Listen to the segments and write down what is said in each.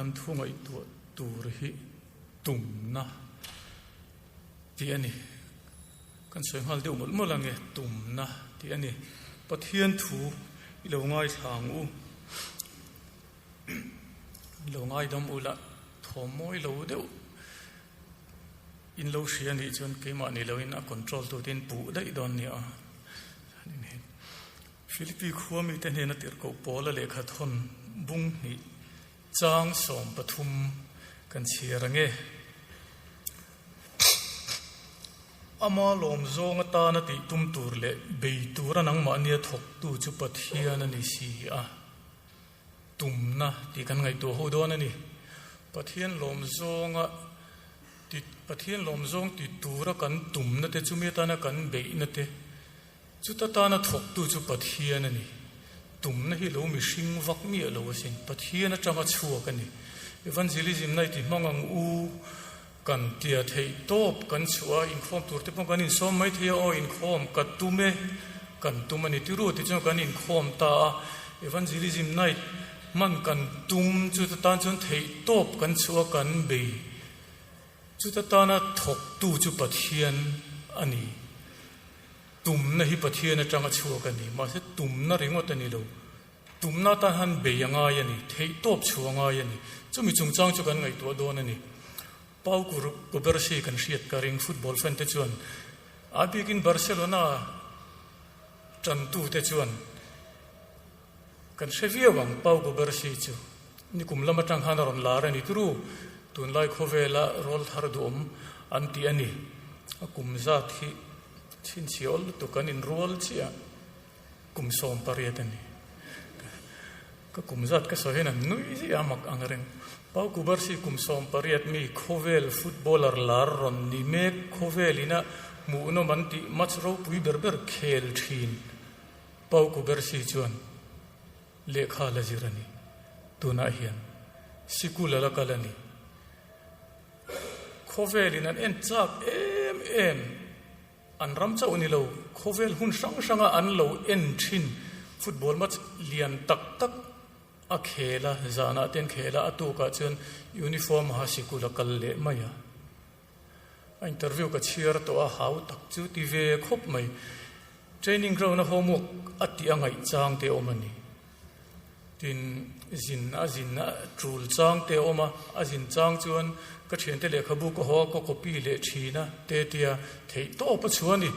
kan thu ngaihtuah tur hi tumna tih a ni. Kan sawi nghal deuh mawlh mawlh ange, tumna tih a ni. Pathian thu i lo ngaithla ang u. I lo ngaidam u la, thawm mawi lo deuh in lo hria anih chuan keimah ni loin a control tute in puh daih dawn nia. Philippi khua mite hnena tirhkoh Paula lehkha thawn bung hnih chang 13 kan chhiar ange. Ama lawm zawng atana tih tum tur leh bei tura nangmahnia thawktu chu Pathian a ni si a. Tumna tih kan ngaihtuah ho dawn a ni. Pathian lawm zawnga ti Pathian lawm zawng ti tura kan tumna te chumi atana kan beihna te chuta tana thawktu chu Pathian a ni. Tumna hi lo mihring vak miah lo asin. Pathian atanga chhuak a ni. Evangelism na i ti hmang ang u kan tia theih tawp kan chhuah a, inkhawm tur te pawh kan insawm mai thei a, aw inkhawm ka tum e, kan tum a ni tiru tichuan kan inkhawm ta a, Evangelism night hman kan tum chuta tan chuan theih tawp kan chhuah a kan bei, chuta tana thawktu chu Pathian a ni, tumna hi Pathian atanga chhuak a ni, mahse tumna ringawt a ni lo. Tumna tan han bei a ngai a ni, theihtawp chhuah a ngai a ni. Chumi chungchang chu kan ngaihtuah dawn a ni. Pau Cubarsi kan hriat ka ring football fan te chuan a bikin Barcelona tantute chuan kan hre viau ang Pau Cubarsi chu nikum lam atang khan a rawn lar a ni turu tunlai khawvela rawl thar duhawm an ti a ni. A kum zat hi chhinchhiah awl lutuk kan inrual chiah. Kum 18 a ni. Ka kum zat ka sawi hian an nui ziah a mak ang reng. Pau Cubarsi kum 18 mi khawvel footballer lar rawn ni mek khawvel ina hmuhnawm an tih match ropui ber ber khel thin. Pau Cubarsi chuan lehkha la zir a ni. Tunah hian sikul a la kal a ni. Khawvel in an en chak em em. An ram chauh ni lo, khawvel hun hrang hranga an lo en thin football match lian tak tak a khel a, zanah te an khel a, a tukah chuan uniform ha sikul a kal leh mai a. A interview ka chhiar tawh a, hau tak chu ti ve khawp mai. Training ground a homework a tih a ngaih chang te awm a ni. Tin, zin a zin a tul chang te a awm a, a zin chang chuan ka thiante lehkhabu ka haw a, ka copy leh thin a te tia theih tawp a chhuah a ni.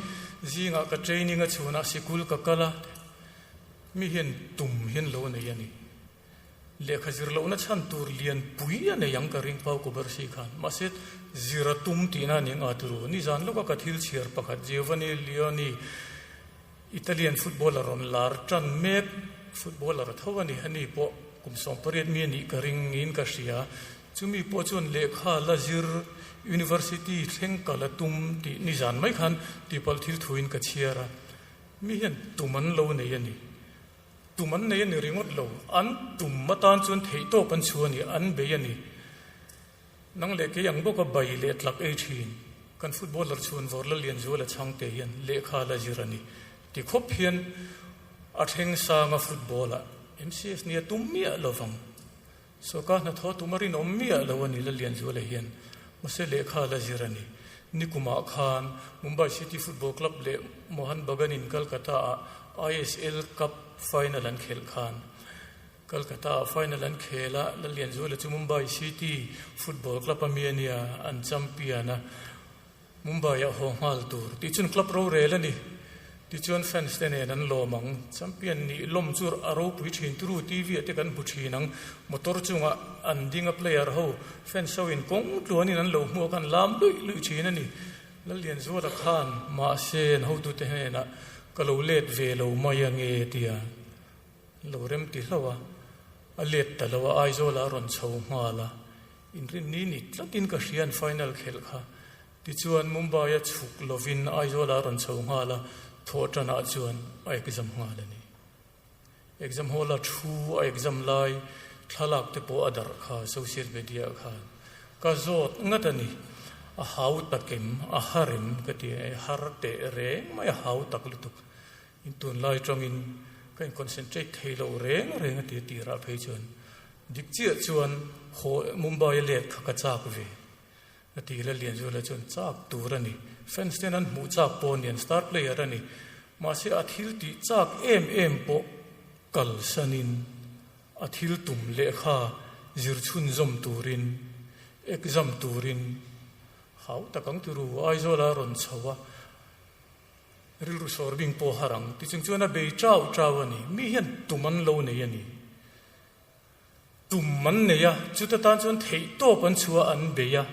Zingah ka training a chhunah sikul ka kal a, mi hian tum hian lo nei a ni. Lehkha zir lohna chhan tur lian pui a nei ang ka ring Pau Kubersi khan. Mahse, zir a tum tihna a ni ang a turu. Nizan lawka ka thil chhiar pakhat Giovanni Leoni Italian footballer rawn lar tan mek footballer tho a ni. Ani pawh kum 18 mi a nih ka ring niin ka hria. Chumi pawh chuan lehkha la zir university thleng kal a tum tih nizan mai khan tihpalh thil thuin ka chhiar a. Mi hian tum an lo nei a ni. Tum an nei a ni ringawt lo. An tum atan chuan theihtawp an chhu a ni, an bei a ni. Nang leh kei ang bawka bai leh tlak ei thin kan footballer chhuan vawr la lian zual a chhang te hian lehkha la zir a ni ti khawp hian a thleng sang a football ah MCS nia tum miah lo vang. Sawrkar hnathawh tum a rinawm miah lo a ni la lian zual ah hian mahse lehkha la zir a ni. Nikumah khan Mumbai City Football Club leh Mohan Bagan in Calcutta ah ISL Cup final an khelh khan Calcutta ah final an khel a, Lallianzuala chu Mumbai City Football Club a mi a nia, an champion a, Mumbai ah haw nghal tur tih chuan club rorel a ni. Tichuan fans te nen an lawm ang, champion nih lawm chu a ropui thin turu TV ah te kan hmu thin ang, motor chungah an ding a player ho fans ho in kawng tluanin an lo hmuak an lam luih luih thin a ni. Lallianzuala khan mahse an hotute hnenah ka lo let ve lo mai ange tia. Lo rem ti hlauh a, a let ta lo a, Aizawl ah a rawn chho nghal a, inrin ni ni tlatin ka hria an final khelh kha. Tichuan Mumbai a chhuk lovin Aizawl ah a rawn chho nghal a, thawh tan ah chuan a exam nghal a ni. Exam hall a thu a exam lai thlalak te pawh a darh kha social media ah khan ka zawt ngat a ni. A hau takim, a harim ka ti a, har teh reng mai a hau tak lutuk. In tunlai tangin ka in concentrate thei lo reng reng a ti a tirah phei chuan. Dik chiah chuan haw Mumbai a let kha ka chak ve. A ti la Lianzuala chuan chak tur a ni. Fans ten an hmuh chak pawh a ni, an star player a ni. Mahse a thil tih chak em em pawh kalsanin a thil tum lehkha zir chhunzawm turin, exam turin hau tak ang turu Aizawl a rawn chho a. Rilru sawr bing pawh har ang ti chung chuan a bei chau chau a ni. Mi hian tum an lo nei a ni. Tum an nei a, chuta tan chuan theih tawp an chhuah an bei a.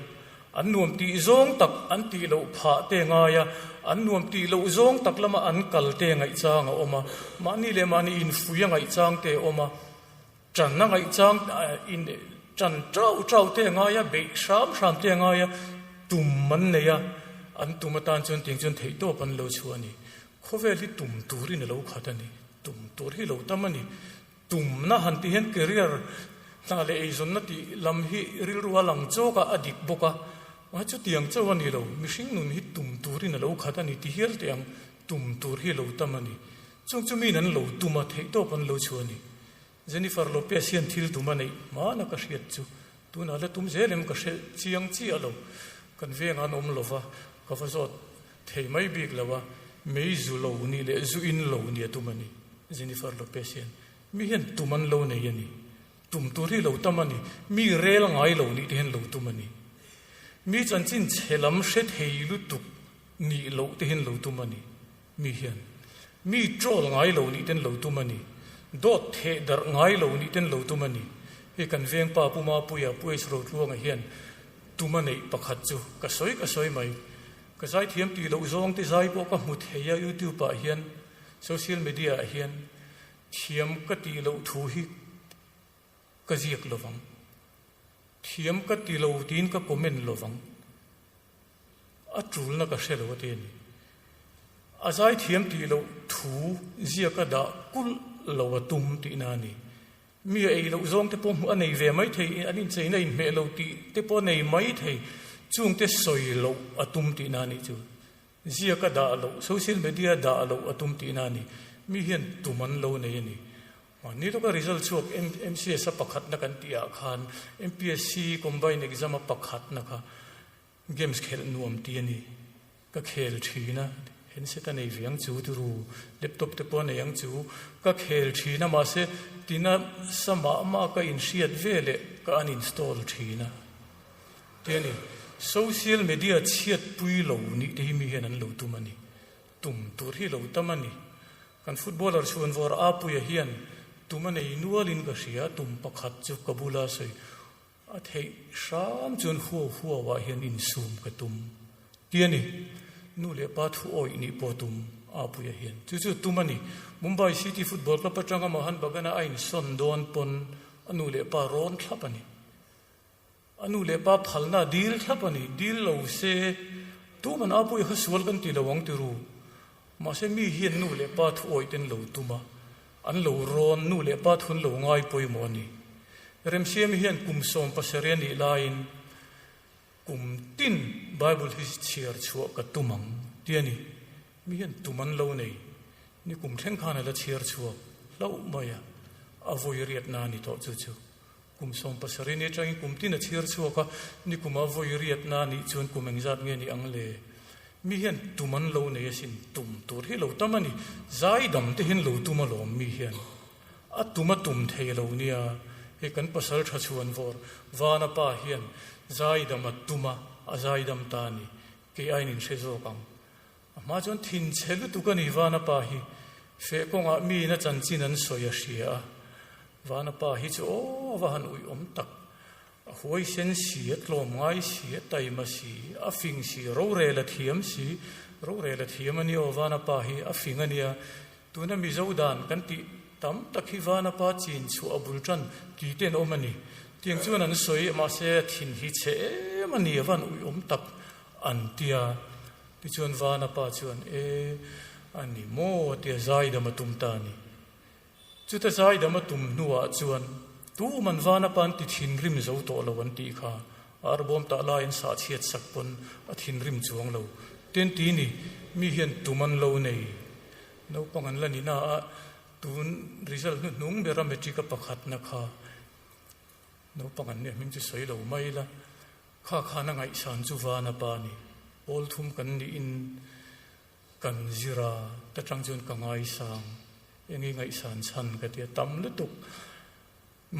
An nuam tih zawng tak an tih loh phah te ngai a, an nuam tih loh zawng tak lama an kal te ngaihchang a awm a, mahni leh mahni infui a ngaihchang te a awm a, ṭan a ngaihchang in ṭan chau chau te a ngai a, beih hram hram te a ngai a, tum an nei a, an tum atan chuan tiang chuan theihtawp an lo chhuah a ni. Khawvel hi tum turin a lo khat a ni, tum tur hi lo tam a ni. Tumna han tih hian career hna leh eizawnna tih lam hi rilru a lang chawk a, a dik bawk a, mahse chutiang chauh a ni lo, mihring nun hi tum turin a lo khat a ni ti hial teh ang, tum tur hi lo tam a ni. Chung chu miin an lo tum a, theihtawp an lo chhuah a ni. Jennifer Lopez hian thil tum a neih hmana ka hriat chu tunah la tum zel em ka hre chiang chiah lo. Kan vengah an awm lo va, ka va zawt thei mai bik lo a, mei zu lo nih leh zu in lo nia tum a ni. Jennifer Lopez hian mi hian tum an lo nei a ni. Tum tur hi lo tam a ni. Mi rel ngai lo nih te hian lo tum a ni. Mi chanchin chhe lam hre thei lutuk nih loh te hian lo tum a ni. Mi hian mi troll ngai lo nih ten lo tum a ni. Dawt theh darh ngai lo nih ten lo tum a ni. Hei kan veng pa Pu Mapuia, Pu H Rotluanga hian tum a neih pakhat chu ka sawi ka sawi mai. Ka zaithiam tih loh zawng te zai pawh ka hmu thei a YouTube ah hian, social media ah hian thiam ka tih loh thu hi ka ziak lovang. Thiam ka ti lo tiin ka comment lovang. A tulna ka hre lo a ti a ni. A zaithiam tih loh thu ziaka dah kulh lo a tum tihna a ni. Mi a ei loh zawng te pawh hmuh a nei ve mai thei, an incheina inhmeh lo tih te pawh a nei mai thei, chungte sawi loh a tum tihna a nih chu. Ziaka dah loh, social media dah loh a tum tihna a ni. Mi hian tum an lo nei a ni. Mahni lawka result chhuak MCS a pakhatna kan tihah khan MPSC combined exam a pakhatna kha Games khelh nuam ti a ni. Ka khel thin a, handset a nei ve ang chu turu, laptop te pawh a nei ang chu. Ka khel thin a mahse tina sa mah mah ka inhriat ve leh ka uninstall thin a ti a ni. Social media chhiatpui lo nih te hi mi hian an lo tum a ni. Tum tur hi lo tam a ni. Kan footballer chhuanvawr Apuia hian tum a nei nualin ka hria, tum pakhat chu ka bula sawi A theih hram chuan huau huau ah hian insum ka tum ti a ni. Nu leh pa thu awih nih pawh tum a puia hian chu chu tum a ni. Mumbai City Football Club atanga Mohan Bagan-a a insawn dawn pawn a nu leh pa rawn thlap a ni. A nu leh pa phalna a dil thlap a ni. Dil lo se tuman a puia kha sual kan ti lo ang ti ru. Mahse mi hian nu leh pa thu awih ten lo tum a, an lo rawn nu leh pa thu an lo ngai pawimawh a ni. Remsiami hian kum 70 a nih laiin kum tin Bible hi chhiar chhuah ka tum ang ti a ni. Mi hian tum an lo nei. Ni kum thleng khan a la chhiar chhuak hlauh mai a, a vawi riatna a ni tawh chu chu. Kum 70 ni atangin kum tin a chhiar chhuak a, ni kuma vawi riatna a nih chuan kum engzat nge ni ang le? Mi hian tum an lo nei asin, tum tur hi lo tam a ni. Zaidam te hian lo tum alawm mi hian. A tum a tum thei lo nia, hei kan pasal tha chhuan vawr Vana pa hian zaidam a tum a, a zaidam ta a ni. Kei aiin in hre zawk ang. A hma chuan thinchhe lutuk a ni Vana pa hi. Feh kawngah miin a chanchin an sawi a hria a. Vana pa hi chu aw a va han uih awm tak. A huaisen si, a tlawm ngai si, a taima si, a fing si, rorel a thiam si. Rorel a thiam a ni aw Vana pa hi a fing a nia. Tuna Mizo dan kan tih tam tak hi Vana pa chin chhuah a bul tan ti te an awm a ni. Tiang chuan an sawi mahse a thin hi chhe em a ni a van uih awm tak an tia. Tichuan Vana pa chuan e a ni maw tia zaidam a tum ta a ni. Chuta zaidam a tum hnuah chuan tuman Vana pa an ti thinrim zo tawh lo an tih kha arbawm tah laiin sahchhiat sak pawn a thinrim chuang lo. Ten ti ni, mi hian tum an lo nei. Naupang an la ni na a, tun result hnuhnung bera matric a pakhatna kha. Naupang an nia hming chu sawi lo mai ila, kha khan a ngaihsan chu van a pa a ni. Pawl thum kan niin kan zir a, ta tang chuan ka ngaisang. Eng i ngaihsan chhan ka ti a, tam lutuk.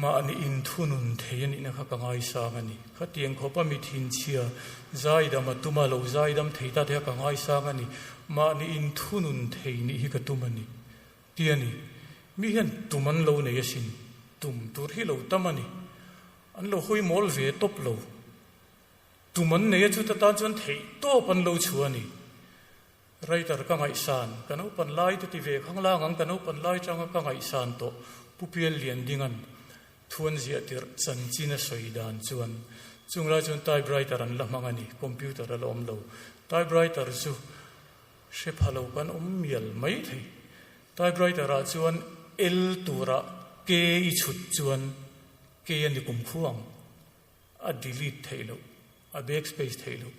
Mahni inthunun thei a nihna kha ka ngaisang a ni. Khatiang khawpa mi thinchhia zaidam a tum a, lo zaidam thei ta te kha ka ngaisang a ni. Mahni inthunun thei nih hi ka tum a ni. Ti a ni. Mi hian tum an lo nei asin. Tum tur hi lo tam a ni. An lo hawi mawl ve tawp lo. Tum an nei a chuta tan chuan theih tawp an lo chhuah a ni. Writer ka ngaihsan, ka naupan lai te ti ve khanglang ang, ka naupan lai tanga ka ngaihsan tawh Pu Pial Liandinga'n thuan ziah tirh chanchin a sawi dan chuan chung lai chuan typewriter an la hmang a ni, computer a la awm lo. Typewriter chu hre pha lo kan awm mial mai thei. Typewriter ah chuan L turah K i chhut chuan K a ni kum khu ang, a delete theih loh, a backspace theih loh.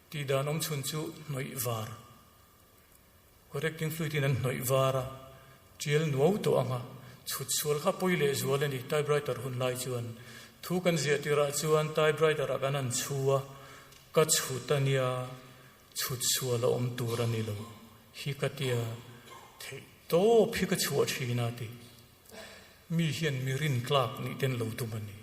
Tih dan awm chhun chu hnawih var. Correcting fluid in an hnawih var a, tial nuau tawh ang a, chhut sual kha pawi leh zual a ni typewriter hun lai chuan. Thu kan ziah tirah chuan typewriter ah kan han chhu a, ka chhut a nia, chhut sual a awm tur a ni lo hi ka tia, theih tawp hi ka chhuah thin a ti. Mi hian mi rintlak nih ten lo tum a ni.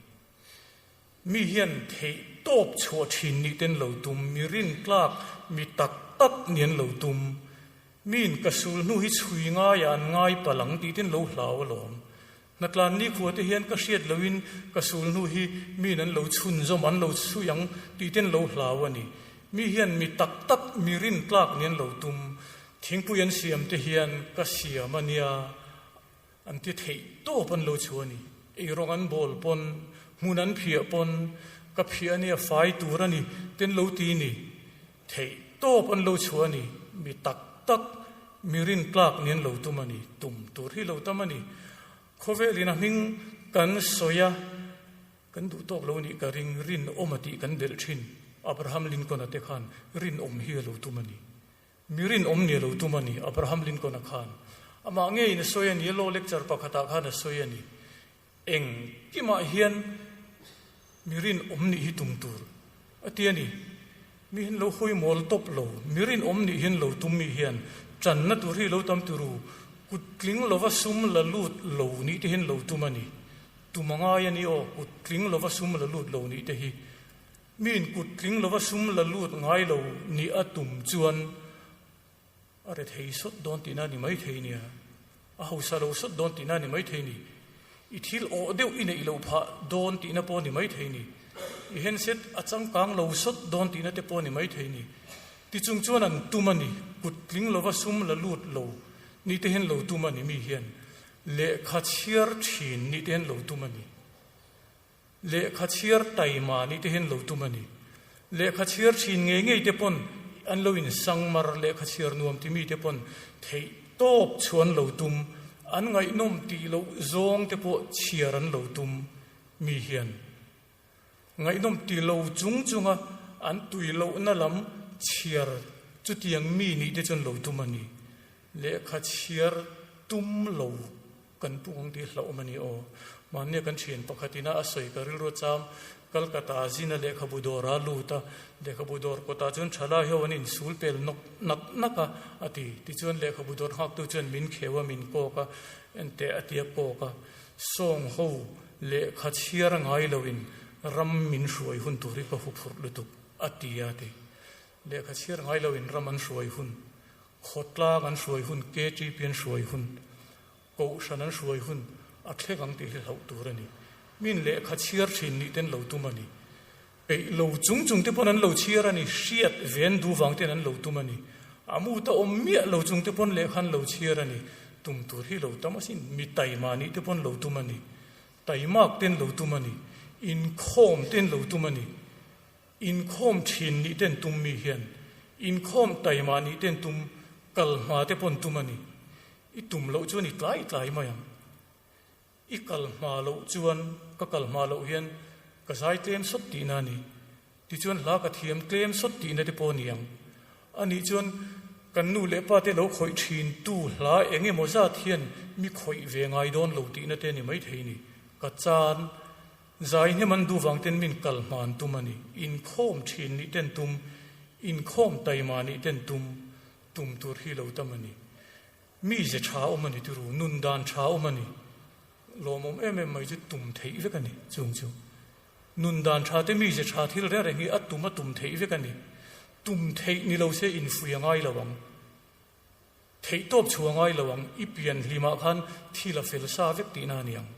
Mi hian theih tawp chhuah thin nih ten lo tum, mi rintlak, mi tak tak nih an lo tum. Miin ka sul hnu hi chhui ngaiah an ngai palh ang tih ten lo hlau alawm. Hnatlan nikhua te hian ka hriat loin ka sul hnu hi miin an lo chhunzawm, an lo chhui ang tih ten lo hlau a ni. Mi hian mi tak tak, mi rintlak nih an lo tum. Thingpui an siam te hian ka siam a nia. An ti theih tawp an lo chhuah a ni. Eirawng an bawl pawn, hmun an phiah pawn, ka phiah a nia fai tur a ni ten lo ti ni. Theih tawp an lo chhuah a ni. Mi tak tak, mi rintlak ni an lo tum a ni. Tum tur hi lo tam a ni. Khawvelin a hming kan sawi a, kan duh tawk lo nih ka ring, rinawm a tih kan belh thin. Abraham Lincoln-a te khan rinawm hi a lo tum a ni. Mi rinawm ni lo tum a ni, Abraham Lincoln-a khan. Amah ngeiin a sawi a ni, law lecture pakhatah khan a sawi a ni. Engkimah hian mi rinawm nih hi tum tur a ti a ni. Mi hian lo hawi mawl tawp lo, mi rinawm nih hian lo tum mi hian tanna tur hi lo tam turu, kut tling lova sum la lut lo nih te hian lo tum a ni. Tum a ngai a ni aw, kut tling lova sum la lut lo nih te hi. Miin kut tling lova sum la lut ngai lo nih a tum chuan a rethei sawt dawn tihna a ni mai thei nia, a hausa lo sawt dawn tihna a ni mai thei ni, i thil awh deuh i neih loh phah dawn tihna pawh a ni mai thei ni, i handset a changkang lo sawt dawn tihna te pawh a ni mai thei ni. Tichung chuan an tum a ni, kut tling lova sum la lut lo nih te hian lo tum a ni mi hian lehkha chhiar thin nih te hian lo tum a ni. Lehkha chhiar taima nih te hian lo tum a ni. Lehkha chhiar thin ngei ngei te pawn an lo insangmar, lehkha chhiar nuam ti mi te pawn theih tawp chu an lo tum, an ngaihnawm tih loh zawng te pawh chhiar an lo tum mi hian ngaihnawm ti lo chung chunga an tui lohna lam chhiar chutiang mi nih te chuan lo tum a ni. Lehkha chhiar tum lo Kan pu ang tih hlauhawm a ni aw. Mahnia kan thian pakhat ina a sawi ka rilru cham Calcutta zina lehkhabu dawr a lut a, lehkhabu dawr kawtah chuan thalai ho an insul pel nawk nak nak a, a ti. Tichuan lehkhabu dawr nghaktu chuan min kheu a, min kawk a, enteh a ti a kawk a. Sawng ho lehkha chhiar ngai loin ram min hruai hun tur hi ka huphurh lutuk, a ti a ti. Lehkha chhiar ngai loin ram an hruai hun, khawtlang an hruai hun, KTP an hruai hun, Kohhran an hruai hun a thleng ang tih hi hlauh tur a ni. Min lehkha chhiar thin nih ten lo tum a ni. Peih lo chung chung te pawn an lo chhiar a ni, hriat ven duh vang ten an lo tum a ni. A mut a awm miah lo chung te pawn lehkha an lo chhiar a ni. Tum tur hi lo tam asin, mi taima nih te pawn lo tum a ni. Taimak ten lo tum a ni. Inkhawm ten lo tum a ni. Inkhawm thin nih ten tum mi hian inkhawm taima nih ten tum kal hma te pawn tum a ni. I tum loh chuan i tlai tlai mai ang. I kal hma loh chuan ka kal hma loh hian ka zai tlem sawt tihna a ni. Tichuan hla ka thiam tlem sawt tihna te pawh a ni ang. Anih chuan kan nu leh pa te lo khawih thin tu hla eng emaw zat hian mi khawih ve ngai dawn lo tihna te a ni maithei ni. Ka chan. Zai hnem an duh vang ten min kal hman tum a ni. Inkhawm thin nih ten tum, inkhawm taima nih ten tum, tum tur hi lo tam a ni. Mi ze tha awm a ni turu, nun dan tha awm a ni. Lawmawm em em mai chu tum theih vek a ni chung chu. Nun dan tha te mi ze tha thil reng reng hi a tum a tum theih vek a ni. Tum theih ni lo se infui a ngai lo ang. Theih tawp chhu a ngai lo ang, i pian hlimah khan thil a fel sa vek tihna a ni ang.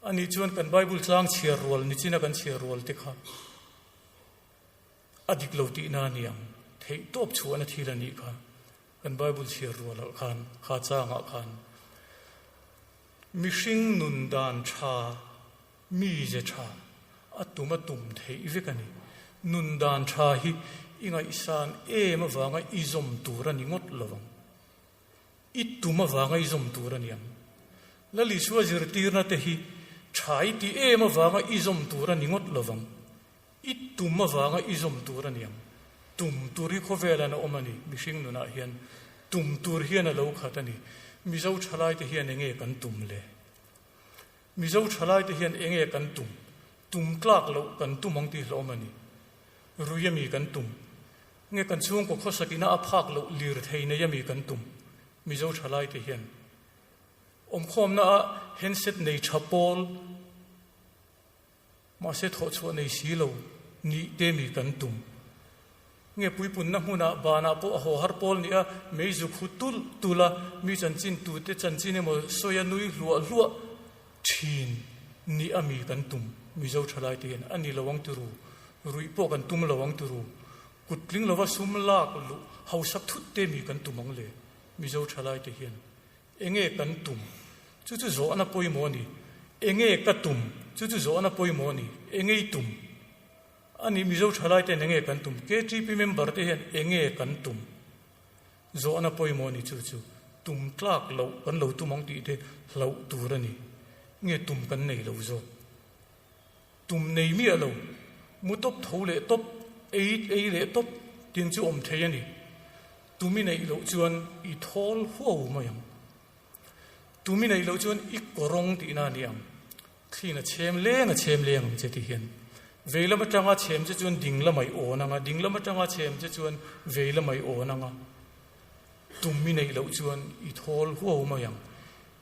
Anih chuan kan Bible tlang chhiar rual nichina kan chhiar rual te kha a dik lo tihna a ni ang. Theih tawp chhuahna thil a nih kha kan Bible chhiar rualah khan, kha changah khan. Mihring nun dan tha, mize tha a tum a tum theih vek a ni. Nun dan tha hi i ngaihsan em avanga i zawm tur a ni ngawt lo ang. I tum avanga i zawm tur a ni ang. Lal Isua zirtirna te hi tha i ti em avanga i zawm tur a ni ngawt lo ang. I tum avanga i zawm tur a ni ang. Tum tur hi khawvelan a awm a ni, mihring nunah hian tum tur hian a lo khat a ni. Mizo thalaite hian enge kan tum le? Mizo thalaite hian enge kan tum? Tum tlak loh kan tum ang tih hlawm a ni. Rui ami kan tum? Nge kan chhungkaw khawsakina a phak loh lir thei nei ami kan tum? Mizo thalaite hian awmkhawmna ah handset nei tha pawl Mahse thawhchhuah nei si lo nih te mi kan tum. Nge puipunna hmunah banah pawh a haw har pawl nia mei zuk hu tulh tulh a, mi chanchin tute chanchin emaw sawi a nui hluah hluah thin nih a mi kan tum. Mizo thalai te hian a ni lo ang tiru, ruih pawh kan tum lo ang tiru, kut tling lova sum lak luh hausak thut te mi kan tum ang le Mizo thalai te hian. Enge kan tum? Chu chu zawhna pawimawh a ni. Enge ka tum? Chu chu zawhna pawimawh a ni. Enge i tum? A nih Mizo thalai ten enge kan tum? KTP member te hian enge kan tum? Zawhna pawimawh a ni chu chu. Tum tlak loh kan lo tum ang tih te hlauh tur a ni. Nge tum kan nei lo zawk? Tum nei miah lo, mu tawp tho leh tawp, ei ei leh tawp tin chu awm thei a ni. Tum i neih loh chuan i thawl huau mai ang. Tum i neih loh chuan i kawrawng tihna a ni ang. Thlin a chhem leng a chhem leng ang che ti hian. Vei lam atanga chhem che chuan ding lamah i awn ang a, ding lam atanga chhem che chuan vei lamah i awn ang a. Tum i neih loh chuan i thawl huau mai ang.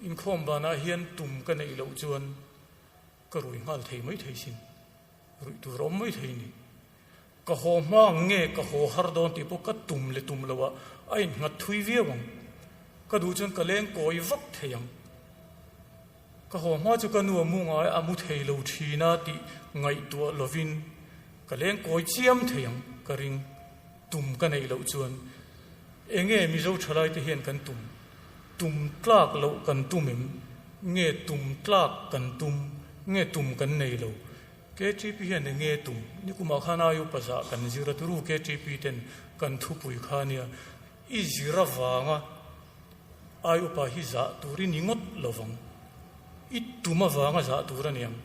Inkhawm banah hian tum ka neih loh chuan Ka rui nghal thei mai thei sin, ruih tur a awm mai thei ni. Ka haw hma ang nge ka haw har dawn tih pawh ka tum leh tum lo ah a innghat thui viau ang. Ka duh chuan ka leng kawi vak thei ang. Ka haw hma chu ka nu a mu ngai a mu thei lo thin a tih ngaihtuah lovin ka leng kawi chiam thei ang ka ring. Tum ka neih loh chuan enge Mizo thalai te hian kan tum Tum tlak loh kan tum em? Nge tum tlak kan tum? Nge tum kan nei lo? KTP hian eng nge tum? Nikumah khan ai upa zah kan zir a turu KTP ten kan thupui kha nia. I zir avanga ai upa hi zah tur i ni ngawt lovang. I tum avanga zah tur a niang.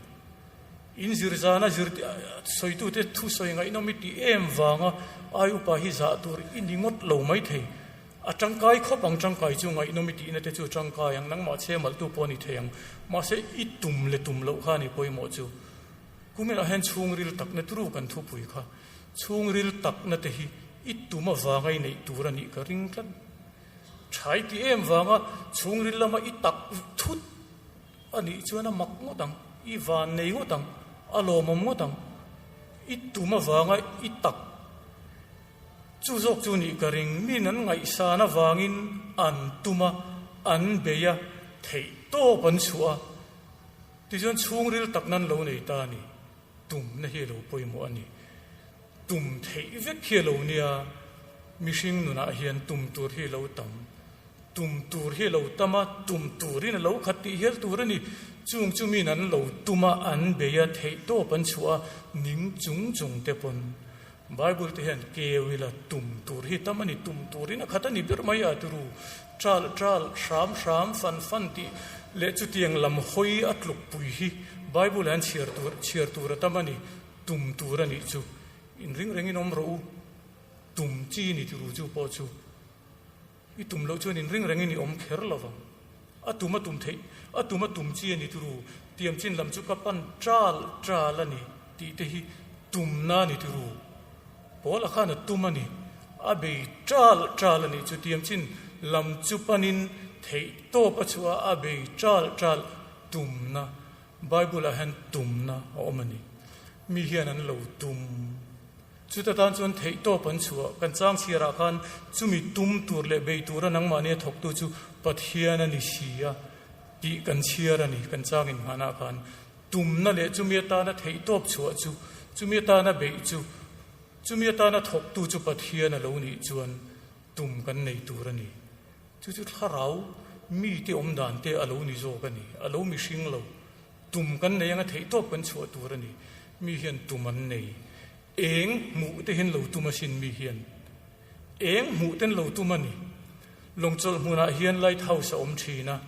In zir zana zir sawitute thu sawi ngaihnawm i tih em vanga ai upa hi zah tur i ni ngawt lo maithei. A tangkai khawp ang tangkai chu ngaihnawm i tihna te chu tangkai ang, nangmah chhe malhtu pawh a ni thei ang. Mahse i tum le tum loh kha a ni pawimawh chu. Kuminah hian chhungril takna turu kan thupui kha. Chhungril takna te hi i tum avanga i neih tur a nih ka ring tlat. Tha i ti em vanga chhungril lama i tak thut a nih chuan a mak ngawt ang, i van nei ngawt ang, a lawmawm ngawt ang. I tum avanga i tak. Chu zawk chu nih ka ring, min an ngaihsan avangin an tum a, an bei a, theih tawp an chhuah a, tichuan chhungril tak nan lo nei ta a ni. Tumna hi a lo pawimawh a ni. Tum theih vek hi a lo nia, mihring nunah hian tum tur hi a lo tam. Tum tur hi a lo tam a, tum turin a lo khat tih hial tur a ni. Chung chu min an lo tum a, an bei a, theih tawp an chhuah a, ning chung chung te pawn Bible te hian keu ila tum tur hi tam a ni, tum turin a khat a ni ber mai a turu ṭal ṭal, hram hram, fan fan tih leh chutiang lam hawi a tlukpui hi Bible hian chhiar tur chhiar tur a tam a ni, tum tur a nih chu. Inring rengin awm rawh u, tum chi ni turu chu pawh chu i tum loh chuan inring rengin i awm kher lo vang. A tum a tum theih, a tum a tum chi a ni turu, tiam chin lam chu ka pan ṭal ṭal a ni tih te hi tumna a ni turu. Paula khan a tum a ni, a bei ṭal ṭal a nih chu tiam chin lam chu panin theih tawp a chhuah a, a bei ṭal ṭal tumna. Bible-ah hian tumna a awm a ni. Mi hian an lo tum. Chuta tan chuan theihtawp an chhuah. Kan chang chhiarah khan chumi tum tur leh bei tura nangmahnia thawktu chu Pathian a ni si a tih kan chhiar a ni. Kan chang innghanah khan tumna leh chumi atana theihtawp chhuah chu, chumi atana beih chu, chumi atana thawktu chu Pathian a lo nih chuan tum kan nei tur a ni. Chu chu thlarau mite awm dan te a lo ni zawk a ni. A lo mihring lo. Tum kan nei anga theihtawp kan chhuah tur a ni. Mi hian tum an nei. Eng hmuh te hian lo tum asin mi hian. Eng hmuh ten lo tum a ni. Lawngchawlh hmunah hian light house a awm thin a,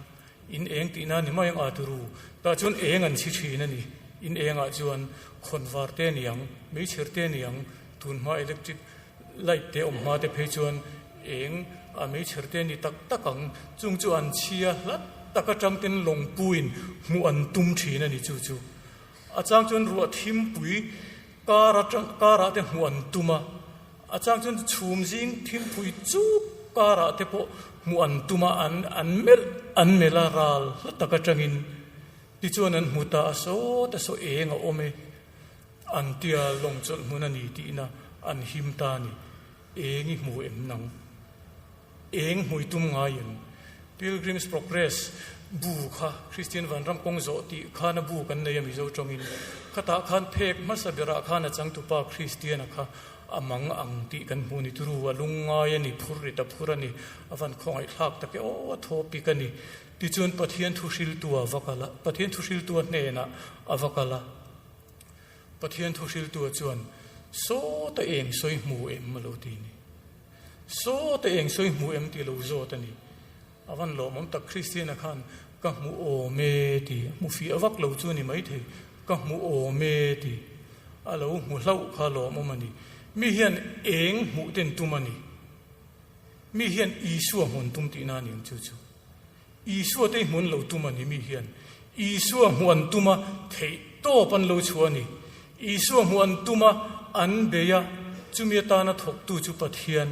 in eng tihna a ni mai ang a turu. Tah chuan eng an chhi thin a ni. In engah chuan khawnvar te a ni ang, meichher te a ni ang, tunhma electric light te awm hma te phei chuan eng a meichher te ni tak tak ang, chung chu an chhia hlat tak atang ten lawngpuiin hmuh an tum thin a ni chu chu. A chang chuan ruah thimpui kar atang karah te hmuh an tum a, a chang chuan chhum zing thimpui chuk karah te pawh hmuh an tum a, an an melh an melh a ral hla tak atangin tichuan an hmu ta a sawt a saw eng a awm e. An tia lawng chawlh hmun a ni tihna an him ta a ni. Eng i hmu em nang? Eng hmui tum ngai em? Pilgrim's Progress bu kha Kristian Vanram kawng zawh tih khan a bu kan nei a Mizo tawngin. Khatah khan phek hmasa berah khan a changtupa Kristiana kha a mang ang tih kan hmu ni turu a lungngai a ni, phur rit a phur a ni, a van khawngaihthlak tak e aw a thaw pik a ni. Tichuan Pathian thuhriltu a va kal a, Pathian thuhriltu a hnenah a va kal a. Pathian thuhriltu chuan, Sawta eng sawi hmu em? a lo ti ni. Sawta eng sawi hmu em tih a lo zawt a ni. A van lawmawm tak Kristiana khan, Ka hmu awm e ti. Hmu fiah vak lo chu a ni maithei. Ka hmu awm e ti. A lo hmu hlauh kha lawmawm a ni. Mi hian eng hmuh ten tum a ni. Mi hian Isua hmun tum tihna a ni ang chu chu. Isua te hmun lo tum a ni mi hian Isua hmuh an tum a, theih tawp an lo chhuah a ni. Isua hmuh an tum a, an bei a, chumi atana thawktu chu Pathian.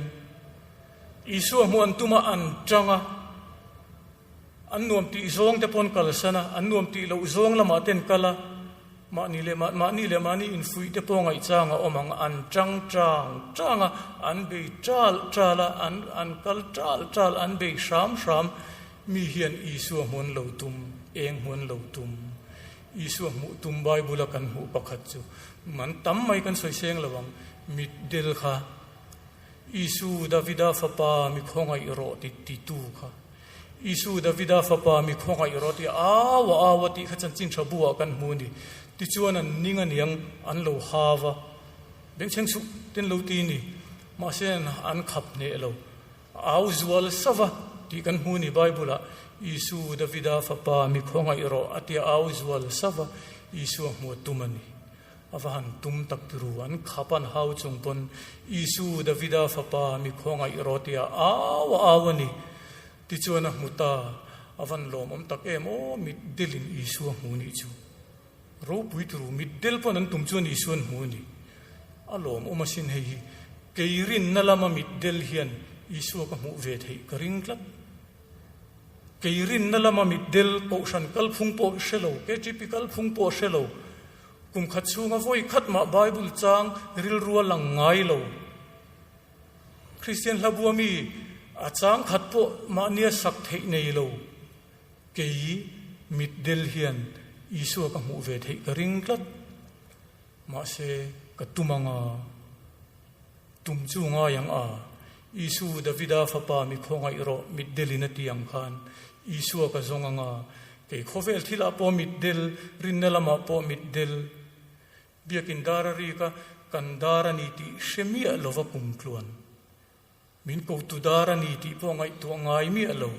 Isua hmuh an tum a, an tang a, an nuam tih zawng te paw'n kalsan a, an nuam tih loh zawng lamah ten kal a, Mahni leh mahni leh mahni infuih te pawh ngaihchang a awm ang, an tang tang tang a, an bei tal tal a, an an kal tal tal, an bei hram hram. Mi hian Isua hmuan lo tum, eng hmuan lo tum? Isua hmuh tum Bible a kan hmuh pakhat chu man tam mai kan sawi seng lo ang, mitdel kha Isu Davida fapa mi khawngaih rawh ti titu kha. Isu Davida fapa mi khawngaih rawh tih au a au a tih kha chanchin tha buah kan hmu a ni. Tichuan an ning a niang an lo hau a, bengchheng suh ten lo ti ni. Mahse an khap hneh lo. Au zual sava tih kan hmu a ni Bible ah Isu Davida fapa mi khawngaih rawh a tia au zual sava Isua hmuh a tum a ni. A va han tum tak tiru, an khap an hau chung pawn Isu Davida fapa mi khawngaih rawh tia au a au a ni. Tichuan a hmu ta, a van lawmawm tak em aw, mitdelin Isua hmu nih chu. Ropui tiru, mitdel pawn an tum chuan Isua an hmu a ni. A lawmawm asin hei hi, kei rinna lama mitdel hian Isua ka hmuh ve theih ka ring tlat. Kei rinna lama mitdel kohhran kalphung pawh hre lo, KTP kalphung pawh hre lo, kum khat chhunga vawi khat mah Bible chang rilru a lang ngai lo. Kristian hlabua mi a chang khat pawh mahnia sak theih nei lo. Kei mitdel hian Isua ka hmuh ve theih ka ring tlat. Mahse ka tum anga. Tum chu ngai ang a, Isu Davida fapa mi khawngaih rawh mitdelin a ti ang khan Isua ka zawng ang a, kei khawvel thilah pawh mitdel, rinna lamah pawh mitdel, biakin dar a rik a, kan dar a ni tih hre miah lova kum tluan. Min kotu dar a ni tih pawh ngaihtuah ngai miah lo.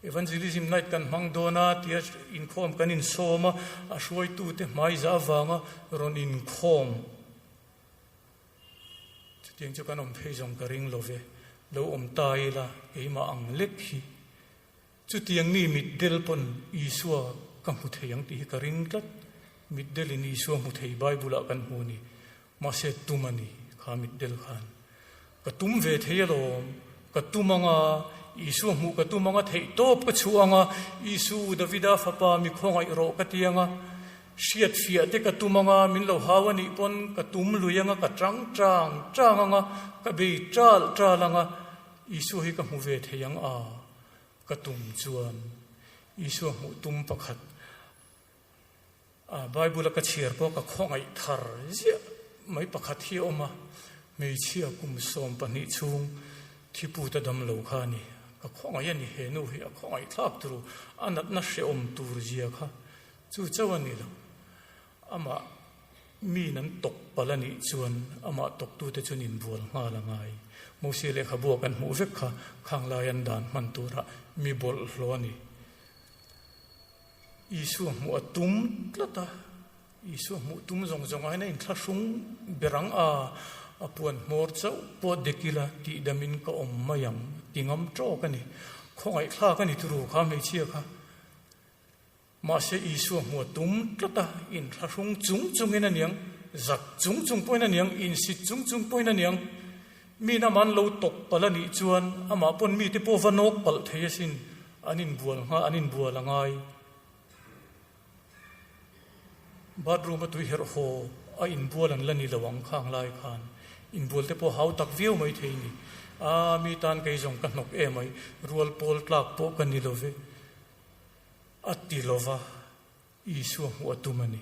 Evangelism Night kan hmang dawn a tia inkhawm kan insawm a, a hruaitute hmaiza avanga rawn inkhawm. Chutiang chu kan awm phei zawng ka ring lo ve, lo awm ta ila keimah ang lek hi. Chutiang mi mitdel pawn Isua ka hmu thei ang tih hi ka ring tlat. Mitdelin Isua hmu thei Bible-ah kan hmu a ni. Mahse tum a ni kha mitdel khan. Ka tum ve thei alawm, ka tum anga, Isua hmuh ka tum anga theih tawp ka chhuah anga, Isu, Davida fapa mi khawngaih rawh ka ti anga, hriat fiah te ka tum anga, min lo hau a nih pawn ka tum lui anga, ka tang tang tang anga, ka bei tal tal anga, Isua hi ka hmu ve thei ang a, ka tum chuan Isua hmuh tum pakhat A Bible a ka chhiar pawh ka khawngaih thar ziah mai pakhat hi a awm a, hmeichhia kum 12 chhung thiput a dam lo kha a ni. Ka khawngaih a ni, he nu hi a khawngaih thlak turu, a natna hrehawm tur zia kha chu chauh a ni lo. Amah miin an tawk palh a nih chuan amah tawktute chuan inbual nghal a ngai. Mosia lehkhabu a kan hmuh vek kha khang lai an dan hman turah mi bawlhhlawh a ni. Isua hmuh a tum tlat a, Isua hmuh tum zawng zawng ah hian a inthlahrung ber ang a, a puan hmawr chauh pawh dek ila tih damin ka awm mai ang ti ngam tawk a ni. Khawngaihthlak a ni turu kha hmeichhia kha. Mahse Isua hmuh a tum tlat a, inthlahrung chung chungin a niang, zak chung chung pawhin a niang, insit chung chung pawhin a niang. Mi nama an lo tawk palh a nih chuan amah pawn mite pawh va nawk palh thei asin, an inbual ngha, an inbual a ngai. Bathroom a tui herh haw a inbual an la ni lo ang khang lai khan inbual te pawh hau tak viau mai thei ni. A, mi tan kei zawng ka hnawk em ai, rual pawl tlak pawh ka ni lo ve, a ti lo va. Isua hmuh a tum a ni.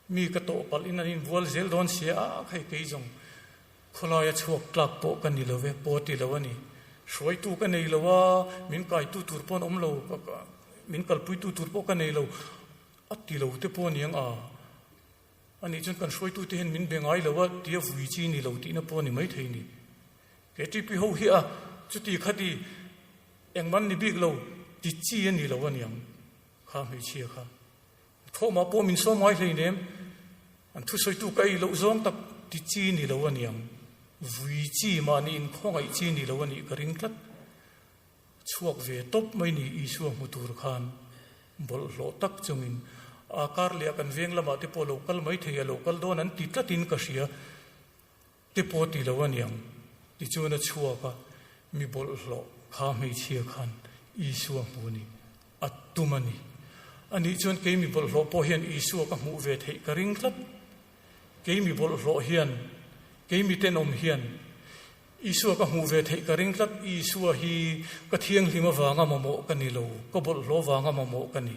Mi ka tawh palh in an inbual zel dawn sia a, hei kei zawng khawlaia chhuak tlak pawh ka ni lo ve, pawh ti lo a ni. Hruaitu ka nei lo a, min kaitu tur pawh an awm lo, min kalpuitu tur pawh ka nei lo, a ti lo te pawh a ni ang a. Anih chuan kan hruaitute hian min be ngai lo a, tia vui chi ni lo tihna pawh a ni maithei ni. KTP ho hi a, chuti khati engman ni bik lo ti chi a ni lo aniang kha hmeichhia kha. Thawmah pawh min sawm ngai hleinem, an thusawitu ka ei loh zawng tak ti chi ni lo aniang. Vui chi mahni inkhawngaih chi ni lo anih ka ring tlat. Chhuak ve tawp mai ni Isua hmu tur khan bawlhhlawh tak chungin a kar leh a kan veng lamah te pawh lo kal mai thei a lo kal dawn an ti tlatin ka hria te pawh ti lo aniang tichuan a chhuak a mi bawlhhlawh kha hmeichhia khan Isua hmu ni a tum a ni. Anih chuan kei mi bawlhhlawh pawh hian Isua ka hmuh ve theih ka ring tlat. Kei mi bawlhhlawh hian, kei mi tenawm hian Isua ka hmuh ve theih ka ring tlat, Isua hi ka thianghlim avanga mamawh ka ni lo, ka bawlhhlawh vanga mamawh ka ni.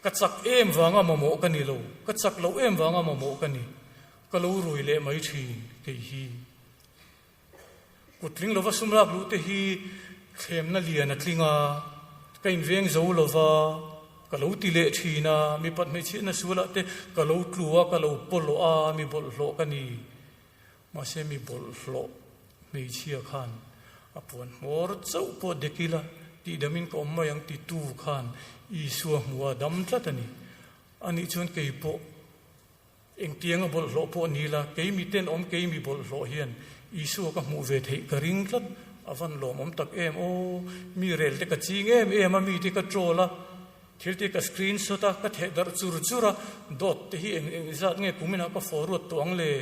Ka chak em vanga mamawh ka ni lo, ka chak loh em vanga mamawh ka ni. Ka lo rui leh mai thin kei hi. Kut tling lova sum lak luh te hi thlemna lian a tling a, ka inveng zo lova ka lo ti leh thin a, mipat hmeichhiatna sualah te ka lo tlu a, ka lo pawlawh a, mi bawlhhlawh ka ni. Mahse mi bawlhhlawh hmeichhia khan a puan hmawr chauh pawh dek ila tihdamin ka awm mai ang titu khan Isua hmuh a dam tlat a ni. Anih chuan kei pawh engtianga bawlhhlawh pawh ni ila, kei mi tenawm, kei mi bawlhhlawh hian Isua ka hmuh ve theih ka ring tlat. A van lawmawm tak em aw! Mi rel te ka ching em em a, mi te ka troll a, Thil te ka screenshot a, ka theh darh chur chur a, dawt te hi eng eng zat nge kum inah ka forward tawh ang le?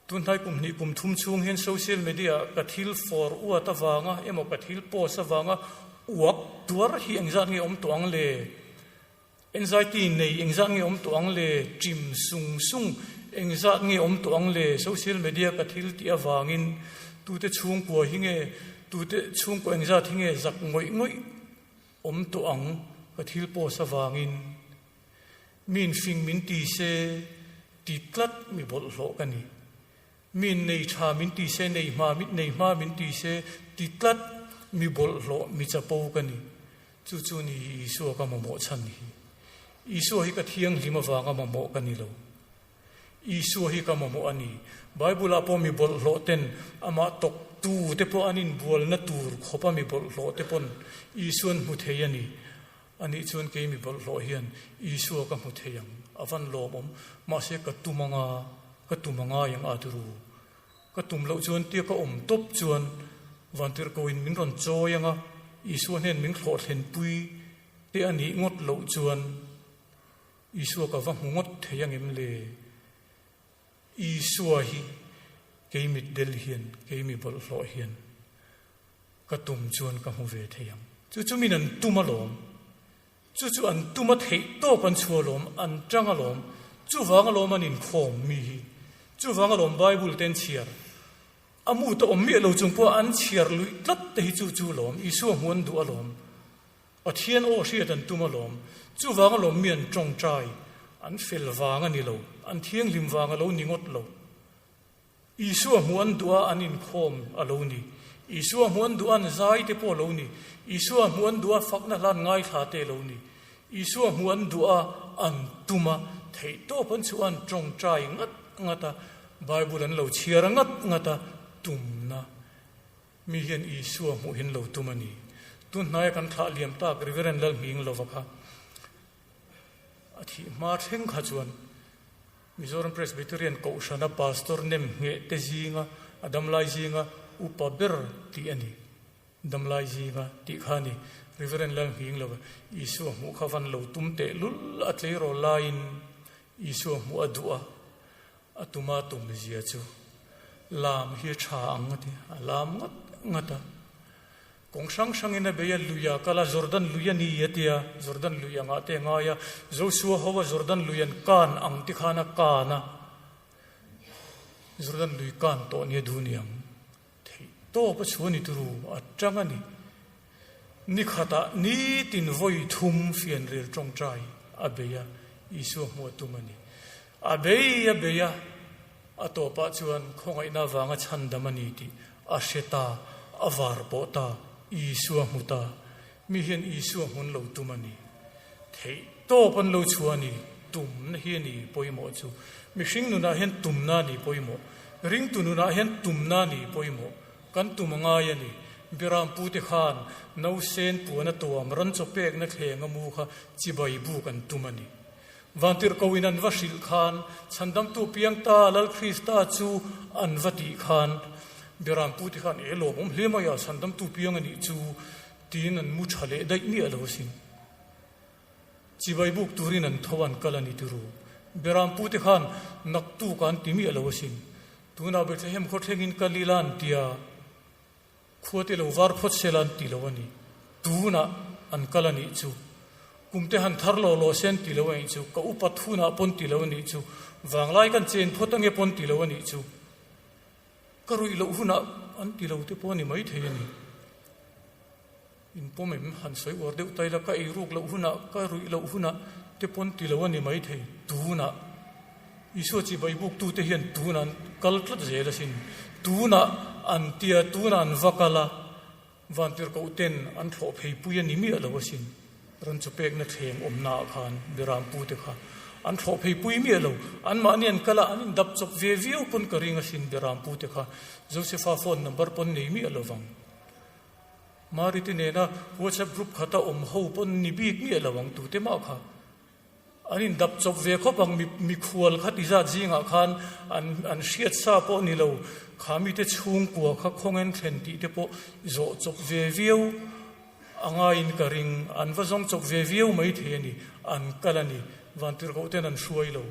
Tunhnai kum hnih kum thum chhung hian social media ah ka thil forward avanga emaw ka thil post avanga uak tuar hi eng zat nge awm tawh ang le? Anxiety nei eng zat nge awm tawh ang le? Ṭim sung sung eng zat nge awm tawh ang le? Social media ka thil tih avangin tute chhungkua hi nge tute chhungkua eng zat hi nge zak ngawih ngawih Awm tawh ang, ka thil post avangin mi infing min ti se ti tlat mi bawlhhlawh ka ni. Mi innei tha min ti se, nei hma nei hma min ti se ti tlat mi bawlhhlawh mi chapo ka ni. Chu chu ni hi Isua ka mamawh chhan hi. Isua hi ka thianghlim avanga mamawh ka ni lo. Isua hi ka mamawh a ni. Bible ah pawh mi bawlhhlawh ten amah tawk tu te pawh an inbualna tur khawp a mi bawlhhlawh te pawn Isua an hmu thei a ni. Anih chuan kei mi bawlhhlawh hian Isua ka hmu thei ang. A van lawmawm. Mahse ka tum anga, ka tum a ngai ang a turu. Ka tum loh chuan tia ka awm tawp chuan. Vantirhkohin min rawn chawi anga Isua hnen min thlawhthlenpui te a nih ngawt loh chuan Isua ka va hmu ngawt thei angem le? Isua hi kei mitdel hian, kei mi bawlhhlawh hian ka tum chuan ka hmu ve thei ang. Chu chu min an tum alawm. Chu chu an tum a theih tawp an chhuah alawm, an tang alawm. Chuvang alawm an inkhawm mi hi. Chuvang alawm Bible te an chhiar. A mu ta awm miah lo chung pawh an chhiar luih tlat te hi chu chu alawm. Isua hmu an duh alawm. Pathian aw hriat an tum alawm. Chuvang alawm mi an tawngtai. An fel vang a ni lo. An thianghlim vang a lo ni ngawt lo. Isua hmuh an duh a an inkhawm a lo ni. Isua hmuh an duh a an zai te pawh a lo ni. Isua hmuh an duh a fakna hlan ngaithla te a lo ni. Isua hmuh an duh a an tum a, theihtawp an chhuah a an tawngtai ngat ngat a, Bible an lo chhiar ngat ngat a, tumna mi hian Isua hmuh hi an lo tum a ni. Tun hnaia kan thlah liam tak Reverend Lalhminglova kha a thih hma thleng kha chuan Mizoram Presbyterian Kohhrana Pastor nem ngheh te zinga a damlai zinga upa ber tih a ni. Damlai zinga tih kha a ni. Reverend Lalnghinglova Isua hmuh kha van lo tum teh lul a tleirawl laiin Isua hmuh a duh a, a tuma tum zia chu lam hi a tha ang a ti. A lam ngat ngat a. Kawng hrang hrangin a bei a, lui a kal a, Jordan lui a ni a ti a, Jordan lui angah te a ngai a, Joshua ho a Jordan lui an kan ang ti khan a kan a, Jordan lui kan tawh nia duh ni ang, theih tawp a chhuah ni turu a tang a ni. Ni khatah nitin vawi thum fianrial tawngtai a bei a, Isua hmuh a tum a ni. A bei a bei a, a tawpah chuan khawngaihna avanga chhandam a ni tih a hre ta, a var pawh ta, Isua hmu ta. Mi hian Isua hmun lo tum a ni. Theih tawp an lo chhuah a ni. Tumna hi a ni pawimawh chu. Mihring nunah hian tumna a ni pawimawh. Ringtu nunah hian tumna a ni pawimawh. Kan tum a ngai a ni. Biram pute khan nausen puan a tuam ran chaw pekna thleng a mu kha chibai buk an tum a ni. Vantirhkohin an va hrilh khan Chhandamtu piang ta Lal Krista chu an va tih khan Biram pute khan e lawmawm hle mai a, Chhandamtu piang a nih chu tiin an mu tha leh daih miah lo asin. Chibai buk turin an tho an kal a ni tiru. Biram pute khan naktuk an ti miah lo asin. Tunah Bethlehem khawthlengin kal ila an ti a, khua te lo var phawt sela an ti lo a ni. Tunah an kal a nih chu. Kum te han thar law law se an ti lo a nih chu. Ka upat hunah pawn ti lo a nih chu. Vanglai kan chen phawt ange pawn ti lo a nih chu. Ka ruih loh hunah an ti lo te pawh a ni maithei a ni. In pawm em? Han sawi uar deuh ta ila, ka ei ruk loh hunah, ka ruih loh hunah te pawn ti lo a ni maithei. Tunah Isua chibai buktute hian tunah an kal tlat zel asin. Tunah an tia, tunah an va kal a, vantirhkoh ten an thlawh phei pui a ni miah lo asin. Ran chu pekna thleng awmnaah khan Birampute kha an thlawh phei pui miah lo. Anmahni an kal a, an indap chawp ve viau pawn ka ring asin Birampute kha. Josefa phone number pawn nei miah lo vang. Mari te nena WhatsApp group khata awm ho pawn ni bik miah lo ang tute mah kha. An indap chawp ve khawp ang mikhual kha ti zat zingah khan an an hriat sa pawh ni lo kha mite chhungkua kha khawngen thlen tih te pawh zawh chawp ve viau a ngaiin ka ring. An va zawng chawp ve viau mai thei a ni. An kal a ni. Vantirhkoh ten an hruai lo.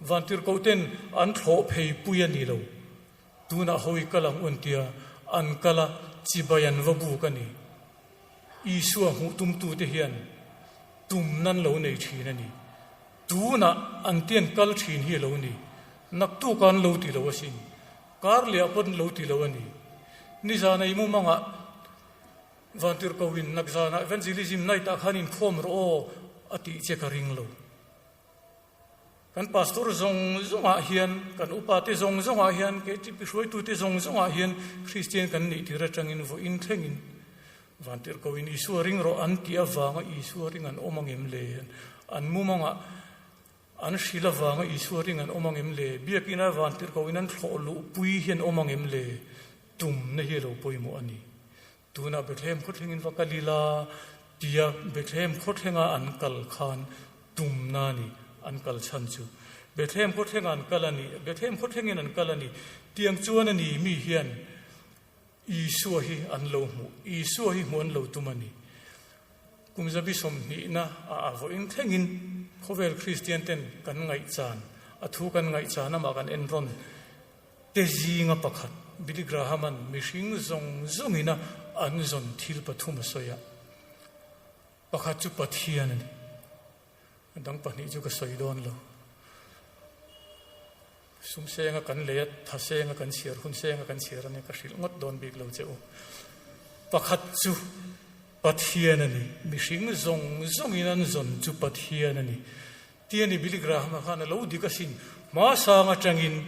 Vantirhkoh ten an thlawh phei pui a ni lo. Tunah hawi kal ang un tia an kal a, chibai an va buk a ni. Isua hmuh tumtute hian tum nan lo nei thin a ni. Tunah an tian kal thin hi a lo ni. Naktuk an lo ti lo asin. Kar leh ah pawh an lo ti lo a ni. Nizan ei mumangah Vantirhkohin nakzanah Evangelism Night ah khan inkhawm rawh aw a tih che ka ring lo. Kan pastor zawng zawngah hian, kan upate zawng zawngah hian, KTP hruaitute zawng zawngah hian Kristian kan nih tir atangin vawiin thlengin Vantirhkohin Isua ring rawh an tih avanga Isua ring an awm angem le? An mumangah an hril avanga Isua ring an awm angem le? Biakina Vantirhkohin an thlawh luhpui hi an awm angem le? Tumna hi a lo pawimawh a ni. Tunah Bethlehem khawthlengin va kal ila tia Bethlehem khawthlenga an kal khan tumna a ni, an kal chhan chu. Bethlehem khawthlenga an kal a ni, Bethlehem khawthlengin an kal a ni. Tiang chuan a ni mi hian. Isua hi an lo hmuh, Isua hi hmuh an lo tum a ni. Kum zabi sawmhnihna a a vawiin thlengin khawvel Kristian ten kan ngaihchan, a thu kan ngaihchan amah kan enrawn te zinga pakhat Billy Graham-a'n mihring zawng zawngina an zawn thil pathum a sawi a. Pakhat chu Pathian a ni. A dang pahnih chu ka sawi dawn lo. Sum senga kan lei a, tha senga kan chhiar, hun senga kan chhiar a nia, ka hrilh ngawt dawn bik lo che u. Pakhat chu Pathian a ni, mihring zawng zawngin an zawn chu Pathian a ni. Tia ni Billy Graham-a khan a lo dik asin, hmasang atangin,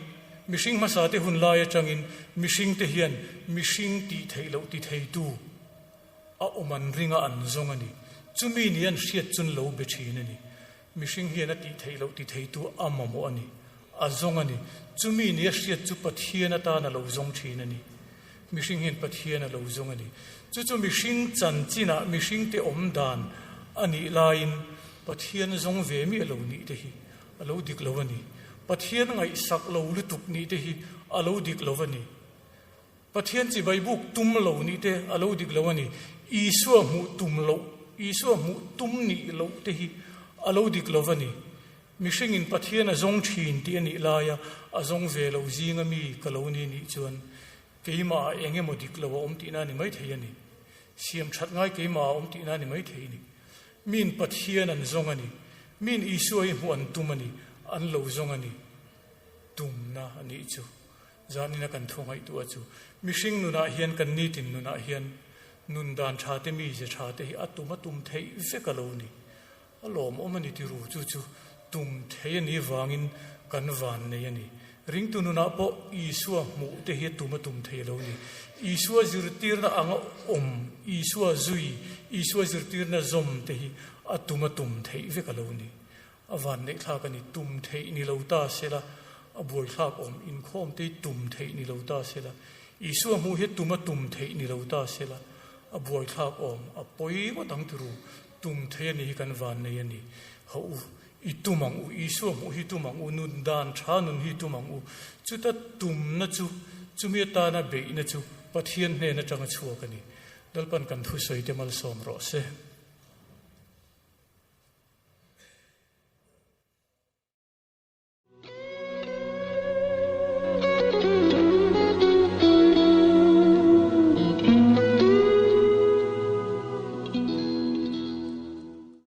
mihring hmasa te hun lai atangin mihringte hian mihring tih theih loh ti theitu a awm an ringa an zawng a ni. Chumi ni an hriat chun lo be thin a ni. Mihring hian a tih theih loh ti theitu a mamawh a ni. A zawng a ni. Chumi ni a hriat chu Pathian atan a lo zawng thin a ni. Mihring hian Pathian a lo zawng a ni. Chu chu mihring chanchinah mihringte awm dan a nih laiin Pathian zawng ve miah lo nih te hi a lo dik lo a ni. Pathian ngaihsak lo lutuk nih te hi a lo dik lo a ni. Pathian chibai buk tum lo nih te a lo dik lo a ni. Isua hmuh tum loh, Isua hmuh tum nih loh te hi a lo dik lo a ni. Mihringin Pathian a zawng thin tih a nih laia a zawng ve lo zinga mi ka lo ni nih chuan keimah ah eng emaw dik lo a awm tihna a ni maithei a ni. Siam that ngai keimah ah a awm tihna a ni maithei a ni. Miin Pathian an zawng a ni. Miin Isua hi hmuh an tum a ni. An lo zawng a ni. Tumna a nih chu. Zanina kan thu ngaihtuah chu mihring nunah hian kan nitin nunah hian nun dan tha te mize tha te hi a tum a tum theih vek a lo ni. A lawmawm a ni ti ru chu chu tum thei a nih vangin kan van nei a ni. Ringtu nunah pawh Isua hmuh te hi a tum a tum thei a lo ni. Isua zirtirna anga awm, Isua zui, Isua zirtirna zawm te hi a tum a tum theih vek a lo ni. A vanneihthlak a ni, tum theih ni lo ta sela, a buaithlak awm inkhawm te hi tum theih ni lo ta sela, Isua hmuh hi tum a tum theih ni lo ta sela, a buaithlak awm, a pawi ngawt ang ti ru, tum thei a ni hi kan vannei a ni. Hauh u, i tum ang u, Isua hmuh hi tum ang u, nun dan tha nun hi tum ang u. Chuta tumna chu, chumi atana beihna chu Pathian hnen atanga chhuak a ni. Lalpan kan thusawi te malsawm rawh se.